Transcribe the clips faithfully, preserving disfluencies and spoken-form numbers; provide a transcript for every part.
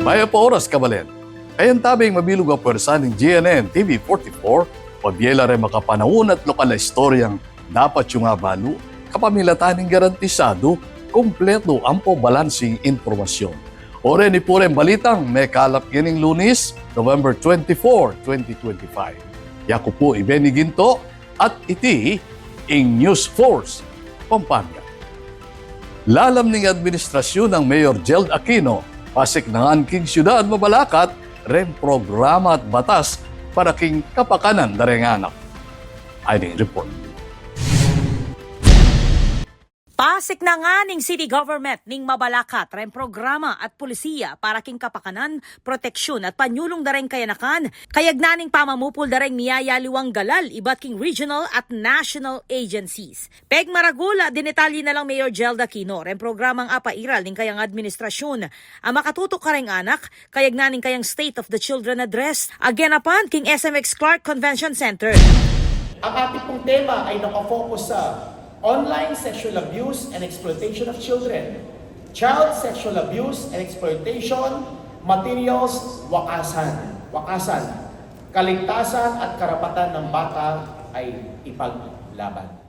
Mayap a oras, kabalen. Kayabe ing mabilug a pwersa ning G N N T V forty-four, pabie la reng makapanaun at lokal a istoryang dapat yung abalu, kapamilatan ning garantisadu, kumpletu ampo balansing impormasyun. O reni pu reng balitang mekalap ngening Lunis, November twenty-four, twenty twenty-five. Yaku pu i Benny Ginto, at iti ing News Force Pampanga. Lalam ning administrasyun nang Mayor Jeld Aquino, pasiknangan king syudad Mabalacat reng programa at batas para king kapakanan da reng anak. Ayan ing report. Pasiknangan ning city government ning Mabalacat reng programa at polisiya para king kapakanan, proteksyun at panyulung da reng kayanakan, kayagnan ning pamamupul da reng miyayaliwang galal ibat king regional at national agencies. Pegmaragul a dinetalye na lang Mayor Jeld Aquino reng programang apairal ning kayang administrasyun a makatutuk kareng anak, kayagnan ning kayang State of the Children Address a genapan king S M X Clark Convention Center. Ang ating pong tema ay nakafocus sa online sexual abuse and exploitation of children, child sexual abuse and exploitation, materials, wakasan, wakasan, kaligtasan at karapatan ng bata ay ipaglaban.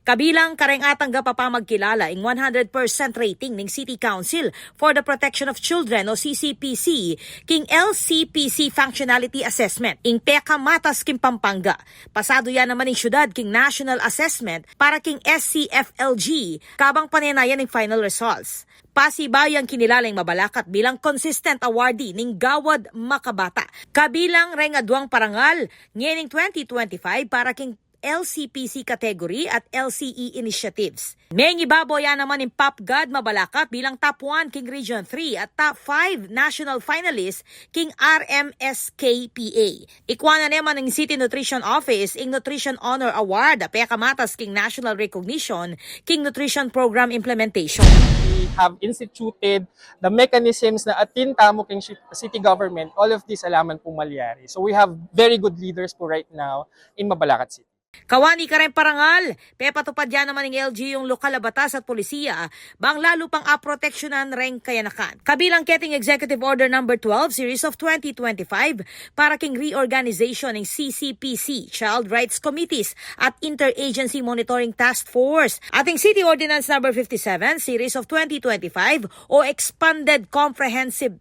Kabilang kareng atanggap a pamagkilala ing one hundred percent rating ning City Council for the Protection of Children o C C P C king L C P C Functionality Assessment, ing pekamatas king Pampanga. Pasadu ya naman ing syudad king national assessment para king S C F L G, kabang panenaya ning final results. Pasibayu yang kinilala ing Mabalacat bilang consistent awardee ning Gawad Makabata. Kabilang reng aduang parangal ngening twenty twenty-five para king L C P C category at L C E initiatives. Mengibabaw ya naman ing Pop God Mabalacat bilang top one king Region three at top five national finalist king R M S K P A. Ikua na naman ning City Nutrition Office ing Nutrition Honor Award a pekamatas king national recognition king nutrition program implementation. We have instituted the mechanisms na atin tamu king ci-, city government, all of this ala man pung malyari. So we have very good leaders po right now in Mabalacat City. Kawani kareng parangal, pepatupad ya naman ning L G U ing lokal a batas at polisiya, bang lalu pang aproteksyonan reng kayanakan. Kabilang keting Executive Order number twelve, Series of twenty twenty-five, para king reorganization ning C C P C, Child Rights Committees, at Interagency Monitoring Task Force, at ing City Ordinance number fifty-seven, Series of twenty twenty-five, o Expanded Comprehensive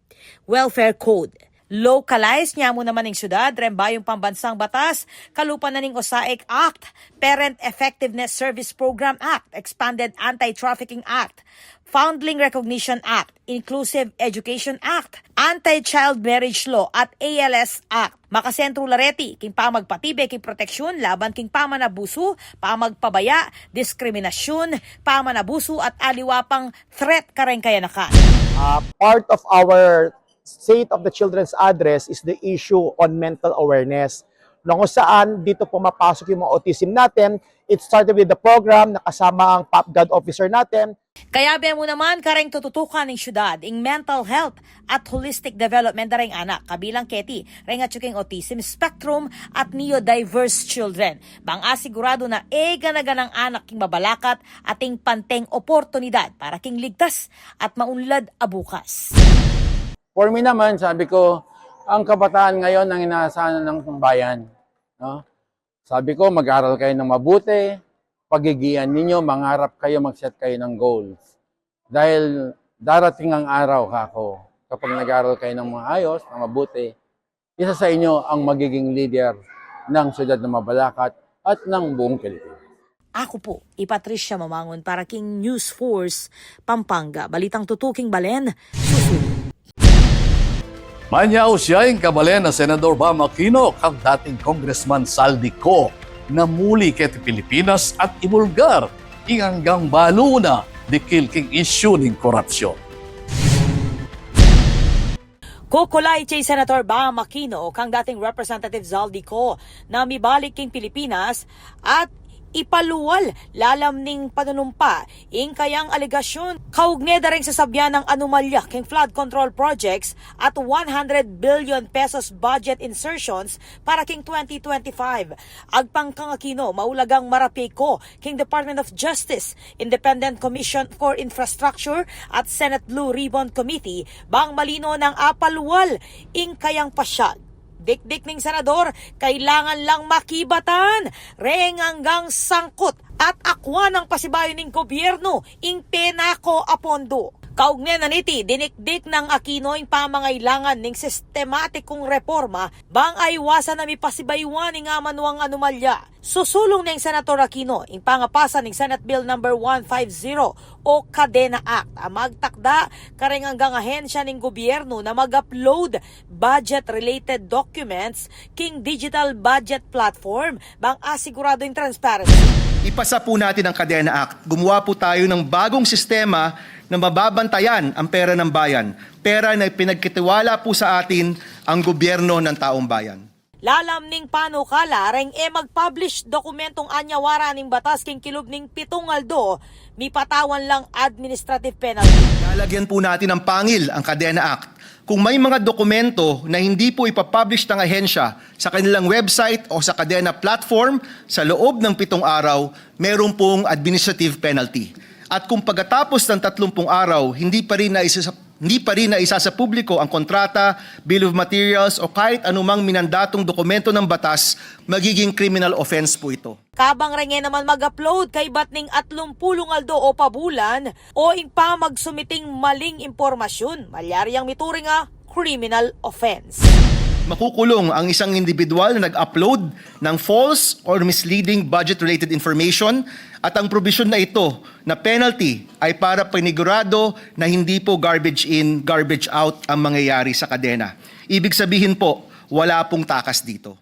Welfare Code. Localize ne mu naman ning syudad reng bayung pambansang batas, kalupa na ning OSAIC Act, Parent Effectiveness Service Program Act, Expanded Anti-Trafficking Act, Foundling Recognition Act, Inclusive Education Act, Anti-Child Marriage Law at A L S Act. Makasentru la reti king pamagpatibe king proteksyon laban king pamanabusu, pamagpabaya, diskriminasyun, pamanabusu at aliwa pang threat kareng kayanakan. Uh, part of our State of the Children's Address is the issue on mental awareness. Nung saan dito pumapasok yung mga autism natin, it started with the program na kasama ang Pop God officer natin. Kayabe mu naman kareng tututukan ning syudad ing mental health at holistic development da reng anak, kabilang keti reng atyu king autism spectrum at neurodiverse children. Bang asiguradu na e gana-ganang anak king Mabalacat ating panteng oportunidad para king ligtas at maunlad a bukas. For me naman, sabi ko, ang kabataan ngayon ang inaasahan ng bayan, no? Sabi ko, mag-aral kayo ng mabuti, pagigian ninyo, mangarap kayo, mag-set kayo ng goals. Dahil darating ang araw, kako, kapag nag-aral kayo ng maayos, ng mabuti, isa sa inyo ang magiging leader ng siyudad ng Mabalacat at ng buong Pilipinas. Aku pu i Patricia Mamangun para king News Force Pampanga. Balitang tutuking balen, susu. Manyaus ya ing kabalen a Senador Bam Aquino kang dating Congressman Zaldy Co na muli keti Pilipinas at ibulgar ing anggang balu na dikil king isyu ning korapsyon. Kukulay ci Senator Bam Aquino kang dating Representative Zaldy Co na mibalik king Pilipinas at Ipalual lalam ning panunumpa ing kayang alegasyon kaugne da ring sasabyan nang anomalya king flood control projects at one hundred billion pesos budget insertions para king twenty twenty-five. Agpang kang Aquino, maulagang marape ko king Department of Justice Independent Commission for Infrastructure at Senate Blue Ribbon Committee bang malino nang apalual ing kayang pasyag. Dikdik ning senador, kailangan lang makibatan reng anggang sangkut at akwa nang pasibayu ning gobyerno ing penako a pondo. Kaugne na niti, dinikdik nang Aquino ing pamangailangan ning sistematikong reforma bang aiwasan a mipasibayuan ing amanuang anomalya. Susulung neng Senator Aquino ing pangapasa ning Senate Bill number one five zero o Kadena Act a magtakda kareng anggang ahensya ning gobyerno na mag-upload budget-related documents king digital budget platform bang asigurado ing transparency. Ipasa po natin ang Kadena Act. Gumawa po tayo ng bagong sistema na mababantayan ang pera ng bayan. Pera na pinagkatiwala po sa atin ang gobyerno ng taong bayan. Lalam ning panukala, reng e mag-publish dokumentong anyawara ning batas king kilub ning pitung aldo, mipatawan lang administrative penalty. Lalagyan po natin ng pangil ang Kadena Act. Kung may mga dokumento na hindi po ipapublish ng ahensya sa kanilang website o sa Kadena platform sa loob ng pitong araw, meron pong administrative penalty. At kung pagkatapos ng tatlumpung araw, hindi pa rin naisasa-, hindi pa rin naisa sa publiko ang kontrata, bill of materials, o kahit anumang minandatong dokumento ng batas, magiging criminal offense po ito. Kabang reng e naman mag-upload kaybat ning atlumpulung aldo o pabulan o ing pamagsumiting maling impormasyun, malyari yang mituring a criminal offense. Makukulong ang isang individual na nag-upload ng false or misleading budget-related information, at ang probisyon na ito na penalty ay para panigurado na hindi po garbage in, garbage out ang mangyayari sa Kadena. Ibig sabihin po, wala pong takas dito.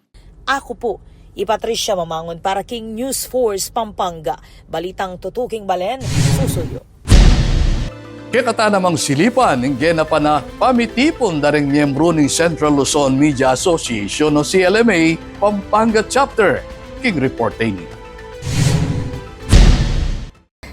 Aku pu i Patricia Mamangun para king News Force Pampanga. Balitang tutuking balen, susuyu. Kekatamu namang silipan ing genapan a pamitipun da ring miyembru ning Central Luzon Media Association o C L M A Pampanga Chapter. King report ini.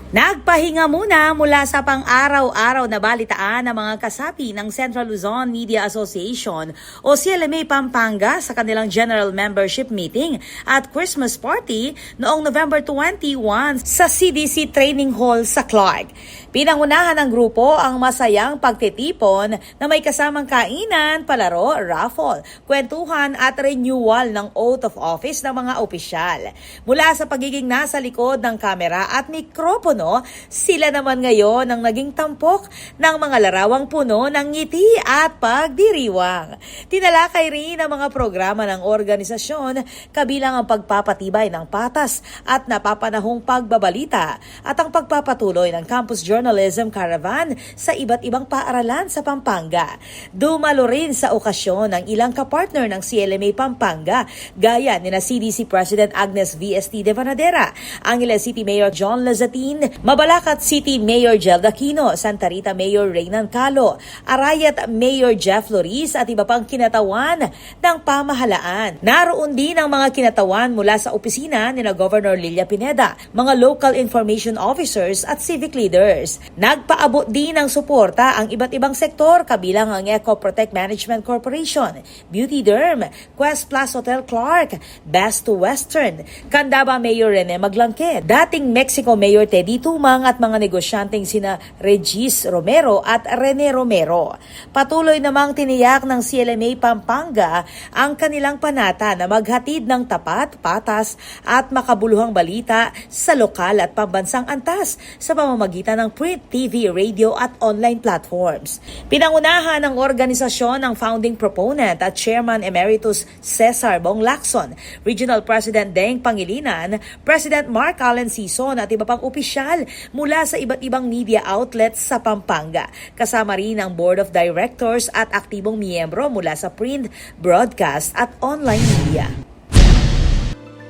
Nagpahinga muna mula sa pang-araw-araw na balitaan ang mga kasapi ng Central Luzon Media Association o C L M A Pampanga sa kanilang general membership meeting at Christmas party noong November twenty-one sa C D C Training Hall sa Clark. Pinangunahan ng grupo ang masayang pagtitipon na may kasamang kainan, palaro, raffle, kwentuhan at renewal ng oath of office ng mga opisyal. Mula sa pagiging nasa likod ng kamera at mikropono, sila naman ngayon ang naging tampok ng mga larawang puno ng ngiti at pagdiriwang. Tinalakay rin ang mga programa ng organisasyon, kabilang ang pagpapatibay ng patas at napapanahong pagbabalita at ang pagpapatuloy ng Campus Journalism Caravan sa iba't ibang paaralan sa Pampanga. Dumalo rin sa okasyon ang ilang kapartner ng C L M A Pampanga, gaya nina C D C President Agnes V S T Devanadera, Angeles City Mayor John Lazatin, Mabalacat City Mayor Jelda Aquino, Santa Rita Mayor Reynan Calo, Arayat Mayor Jeff Loris at iba pang kinatawan ng pamahalaan. Naroon din ang mga kinatawan mula sa opisina nina Governor Lilia Pineda, mga local information officers at civic leaders. Nagpaabot din ng suporta ang iba't ibang sektor, kabilang ang Eco Protect Management Corporation, Beauty Derm, Quest Plus Hotel Clark, Best Western, Candaba Mayor Rene Maglangke, dating Mexico Mayor Teddy Tumang at mga negosyanteng sina Regis Romero at Rene Romero. Patuloy namang tiniyak ng C L M A Pampanga ang kanilang panata na maghatid ng tapat, patas at makabuluhang balita sa lokal at pambansang antas sa pamamagitan ng print, T V, radio at online platforms. Pinangunahan ng organisasyon ng founding proponent at chairman emeritus Cesar Bong Lacson, Regional President Deng Pangilinan, President Mark Allen Sison at iba pang opisyal mula sa iba't ibang media outlets sa Pampanga, kasama rin ang Board of Directors at aktibong miyembro mula sa print, broadcast at online media.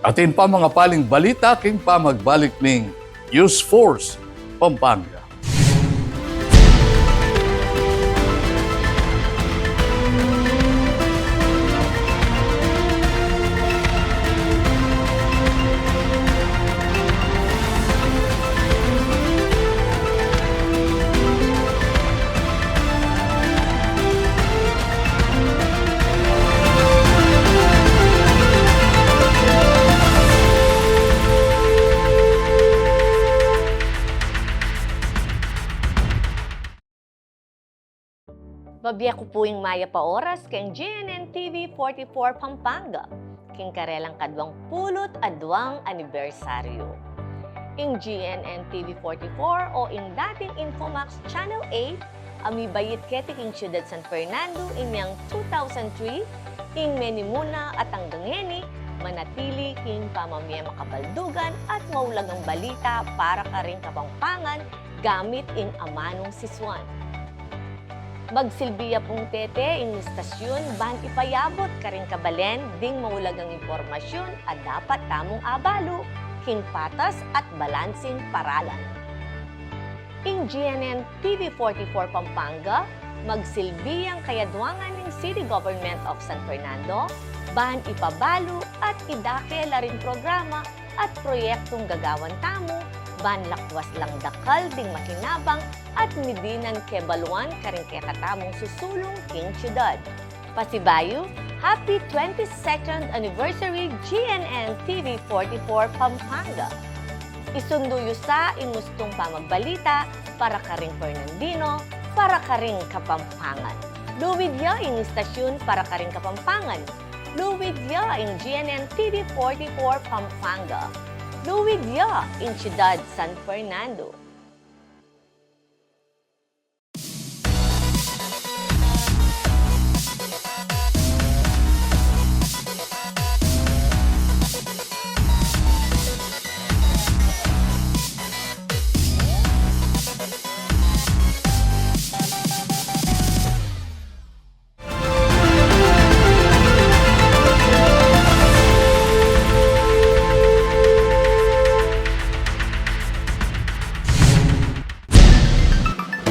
Atin pa mga paling balita king pamagbalik ning News Force Pampanga. Mabie ku pu ing mayap a oras keng G N N T V forty-four Pampanga, king karelang kaduang pulu't aduang anibersaryu. Ing G N N T V forty-four o ing dating Infomax Channel eight a mibait keti king Ciudad San Fernando inyang two thousand three, ing menimuna at anggang ngeni, manatili king pamamie makabaldugan at maulagang balita para karing Kapampangan gamit ing amanung sisuan. Magsilbi ya pung tete ing istasyun ban ipayabut karing kabalen ding maulagang impormasyun a dapat tamung abalu king patas at balansing paralan. Ing G N N T V forty-four Pampanga, magsilbi yang kayadwangan ning City Government of San Fernando, ban ipabalu at idake la ring programa at proyektung gagawan tamu, ban lakwas lang dakal ding makinabang at midinan kebaluan karing kekatamung susulung king siyudad. Pasibayu, happy twenty-second anniversary G N N T V forty-four Pampanga. Isundu yu sa ing ustung pamagbalita para karing Fernandino, para karing Kapampangan. Luid ya ing istasyun para karing Kapampangan. Luid ya ing G N N T V forty-four Pampanga. Luid ya ing Siyudad San Fernando.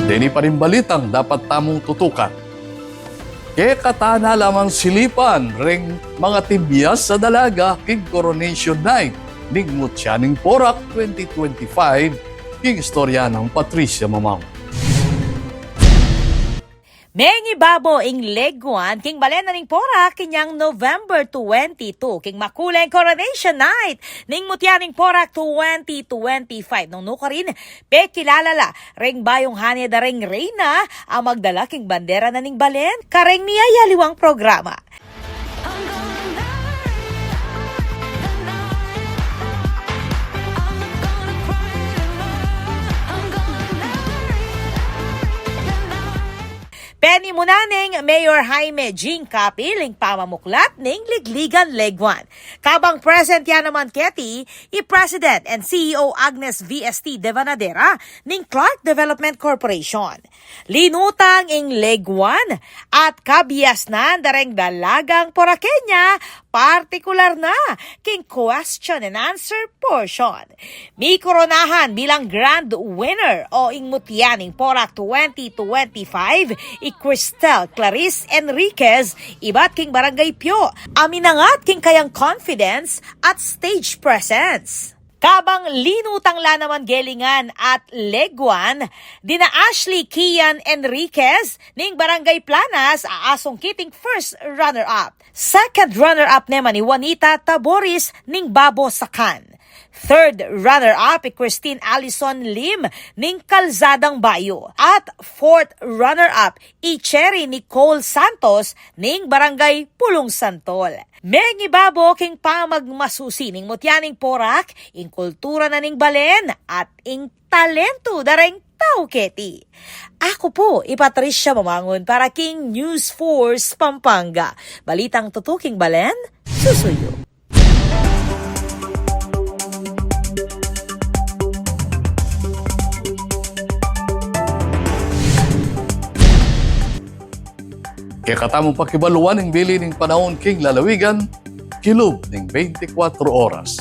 Deni pa ring balitang dapat tamung tutukan. Kekata na la mang silipan reng mangatimbias a dalaga king Coronation Night ning Mutya ning Porac twenty twenty-five, king istorya nang Patricia Mamang. Mengibabo ing leguan king balen na ning Porac inyang November twenty-two, king makuleng Coronation Night ning Mutya ning Porac twenty twenty-five. Nung nukarin, pekilala la reng bayung hane da reng reyna a magdala king bandera na ning balen kareng miyayaliwang programa. Penimunan neng Mayor Jaime Jing Capil ing pamamuklat ning ligligan leguan. Kabang present ya naman keti i President and C E O Agnes V S T Devanadera ning Clark Development Corporation. Linutang ing leguan at kabiasnan da reng dalagang Poraqueña, partikular na king question and answer portion. Mikoronahan bilang grand winner o ing Mutya ning Porac twenty twenty-five i Cristel Clarice Enriquez, ibat king Barangay Pio, a minangat king kayang confidence at stage presence. Kabang linutang la naman gelingan at leguan dina Ashley Kian Enriquez ning Barangay Planas, a asungkit ing first runner-up. Second runner-up naman i Juanita Taboris ning Babo Sacan. Third runner-up i Christine Allison Lim ning Calzadang Bayo. At fourth runner-up i Cherry Nicole Santos ning Barangay Pulong Santol. Mengibabo king pamagmasusi ning Mutya ning Porac ing kultura na ning balen at ing talentu da reng tau keti. Aku pu i Patricia Mamangun para king News Force Pampanga. Balitang tutuking balen, susuyu. Kekatamung pakibaluan ing bili ning panaun king lalawigan, kilub ning beintikwatro oras.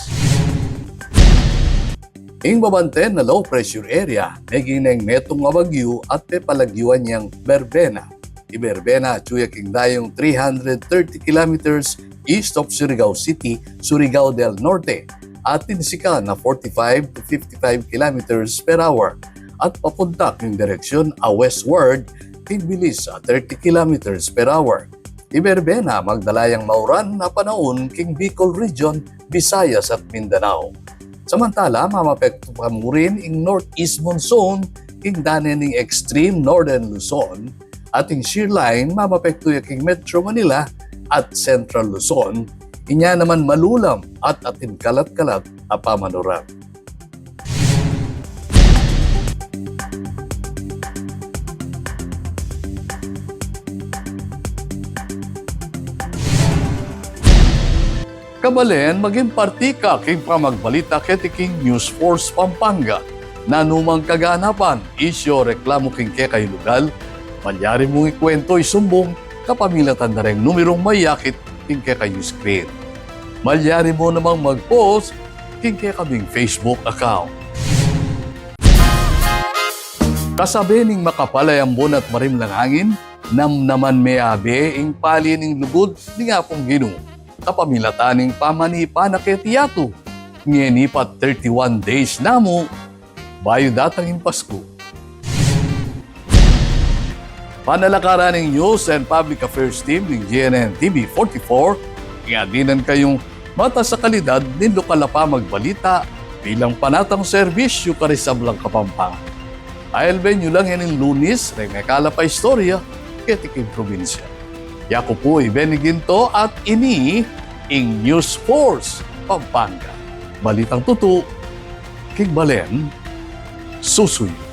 Ing babantayan a low pressure area, meging neng metung a bagyu at pepalagyuan yang Berbena. I Berbena, atyu ya king dayung three hundred thirty kilometers east of Surigao City, Surigao del Norte, atin sikan a forty-five to fifty-five kilometers per hour, at papunta king direksyon a westward king bilis a thirty kilometers per hour. I Berbena, magdala yang mauran a panaun king Bicol Region, Visayas at Mindanao. Samantala, mamapektu pa mu rin ing northeast monsoon king dane ning extreme northern Luzon, Ating shear line mamapektu ya king Metro Manila at Central Luzon, inya naman malulam at atin kalat-kalat a pamanuran. Kabalen, maging parti ka king pamagbalita keti king News Force Pampanga. Nanumang kaganapan, isyu o reklamu king kekayung lugal, malyari mung ikuwentu, isumbung kapamilatan da reng numerung mayakit king kekayung screen. Malyari mu namang mag-post king kekaming Facebook account. Kasabe ning makapal a ambun at marimlang angin, namnaman me abe ing pali ning lugud ning Apung Ginu kapamilatan ning pamanipa na keti yatu. Ngeni pa thirty-one days na mu bayu datang ing Pasku. Panalakaran ning News and Public Affairs Team ning G N N T V forty-four, ing adinan kayung matas a kalidad ning lokal a pamagbalita bilang panatang serbisyu karing sablang Kapampangan. Aelben yu lang ing Lunis reng mekalap a istorya keti king probinsya. Yaku pu i Benny Ginto at ini ing News Force Pampanga. Balitang tutu, king balen, susuyu.